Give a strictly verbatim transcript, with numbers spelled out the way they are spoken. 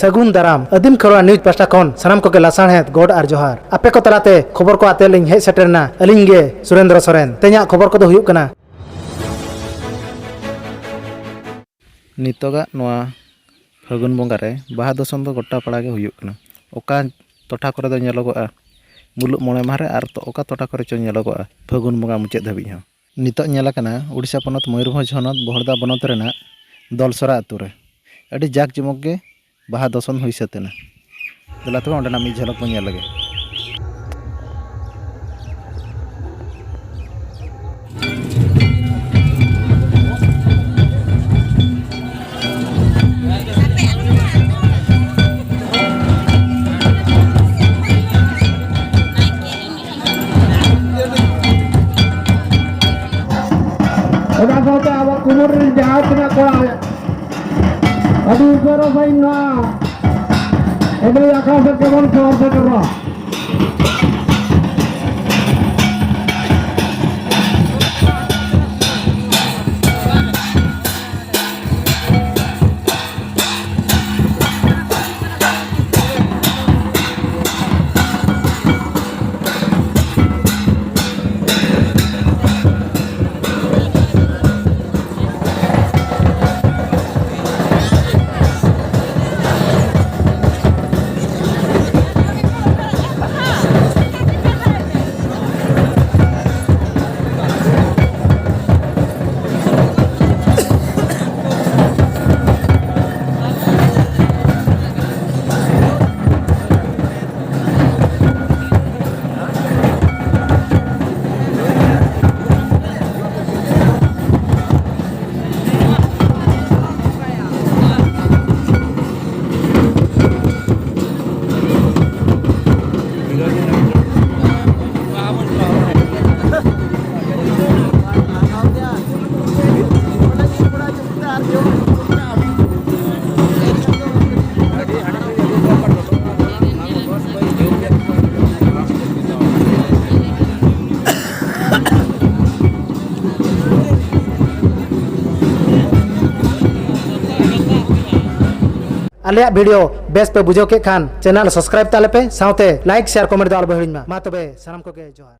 ᱥᱟᱹᱜᱩᱱ ᱫᱟᱨᱟᱢ᱾ ᱟᱹᱫᱤᱢ ᱠᱷᱮᱨᱣᱟᱲ ᱱᱤᱭᱩᱡᱽ ᱯᱟᱦᱴᱟ ᱠᱷᱚᱱ ᱥᱟᱱᱟᱢ ᱠᱚᱜᱮ ᱞᱟᱥᱟᱲᱦᱮᱫ ᱜᱚᱰ ᱟᱨ ᱡᱚᱦᱟᱨ᱾ ᱟᱯᱮ ᱠᱚ ᱛᱟᱞᱟᱛᱮ ᱠᱷᱚᱵᱚᱨ ᱠᱚ ᱟᱛᱮ ᱞᱤᱧ ᱦᱮᱡ ᱥᱮᱴᱮᱨ ᱮᱱᱟ ᱟᱹᱞᱤᱧ ᱜᱮ ᱥᱩᱨᱮᱱᱫᱨᱚ ᱥᱚᱨᱮᱱ᱾ ᱛᱮᱦᱮᱧᱟᱜ ᱠᱷᱚᱵᱚᱨ ᱠᱚᱫᱚ ᱦᱩᱭᱩᱜ ᱠᱟᱱᱟ, ᱱᱤᱛᱚᱜᱟᱜ ᱱᱚᱣᱟ ᱯᱷᱟᱹᱜᱩᱱ ᱵᱚᱸᱜᱟ ᱨᱮ ᱵᱟᱦᱟ ᱫᱚᱥᱚᱱ ᱫᱚ ᱜᱚᱴᱟ ᱯᱟᱲᱟ ᱜᱮ ᱦᱩᱭᱩᱜ ᱠᱟᱱᱟ᱾ ᱚᱠᱟ ᱴᱚᱴᱷᱟ ᱠᱚᱨᱮ ᱫᱚ ᱧᱮᱞᱚᱜᱚᱜᱼᱟ ᱢᱩᱞᱩᱜ ᱢᱚᱬᱮ ᱢᱟᱦᱟ ᱨᱮ, ᱟᱨ ᱛᱚ-, ᱚᱠᱟ ᱴᱚᱴᱷᱟ ᱠᱚᱨᱮ ᱪᱚ ᱧᱮᱞᱚᱜᱚᱜᱼᱟ ᱯᱷᱟᱹᱜᱩᱱ ᱵᱚᱸᱜᱟ ᱢᱩᱪᱟᱹᱫ ᱫᱷᱟᱹᱵᱤᱡ ᱦᱚᱸ᱾ ᱱᱤᱛᱚᱜ ᱧᱮᱞ ᱟᱠᱟᱱᱟ ᱳᱰᱤᱥᱟ ᱯᱚᱱᱚᱛ ᱢᱚᱭᱩᱨᱵᱷᱚᱸᱡᱽ ᱦᱚᱱᱚᱛ ᱵᱚᱦᱚᱲᱫᱟ ᱵᱚᱱᱚᱛ ᱨᱮᱱᱟᱜ ᱫᱚᱞᱥᱚᱨᱟ ᱟᱹᱛᱩ ᱨᱮ ᱟᱹᱰᱤ ᱡᱟᱠ ᱡᱚᱢᱚᱠ ᱜᱮ ᱵᱟᱦᱟ ᱫᱚᱥᱚᱱ ᱦᱩᱭ ᱥᱟᱹᱛ ᱮᱱᱟ᱾ ᱫᱮᱞᱟ ᱛᱚᱵᱮ ᱚᱸᱰᱮᱱᱟᱜ ᱢᱤᱫ ᱡᱷᱟᱞᱚᱠ ᱵᱚᱱ ᱧᱮᱞ ᱞᱮᱜᱮ᱾ ᱚᱱᱟ ᱥᱟᱶᱛᱮ ᱟᱵᱚ ᱠᱩᱢᱩᱨ ᱨᱮᱱ ᱡᱟᱦᱟᱸ ᱛᱤᱱᱟᱹᱜ ᱠᱚᱲᱟ ᱟᱹᱰᱤ ᱩᱥᱟᱹᱨᱟ ᱥᱟᱺᱦᱤᱡ ᱱᱚᱣᱟ ᱮᱱᱮᱡ ᱟᱠᱷᱲᱟ ᱥᱮᱫ ᱜᱮᱵᱚᱱ ᱥᱚᱦᱚᱨ ᱥᱮᱴᱮᱨᱚᱜᱼᱟ᱾ ᱟᱞᱮᱭᱟᱜ video ᱵᱮᱥ ᱯᱮ ᱵᱩᱡᱷᱟᱹᱣ ᱠᱮᱫ ᱠᱷᱟᱱ channel subscribe ᱛᱟᱞᱮ ᱯᱮ, ᱥᱟᱶᱛᱮ like, share, comment ᱫᱚ ᱟᱞᱚ ᱯᱮ ᱦᱤᱲᱤᱧ ᱢᱟ᱾ ᱢᱟ ᱛᱚᱵᱮ ᱥᱟᱱᱟᱢ ᱠᱚᱜᱮ ᱡᱚᱦᱟᱨ᱾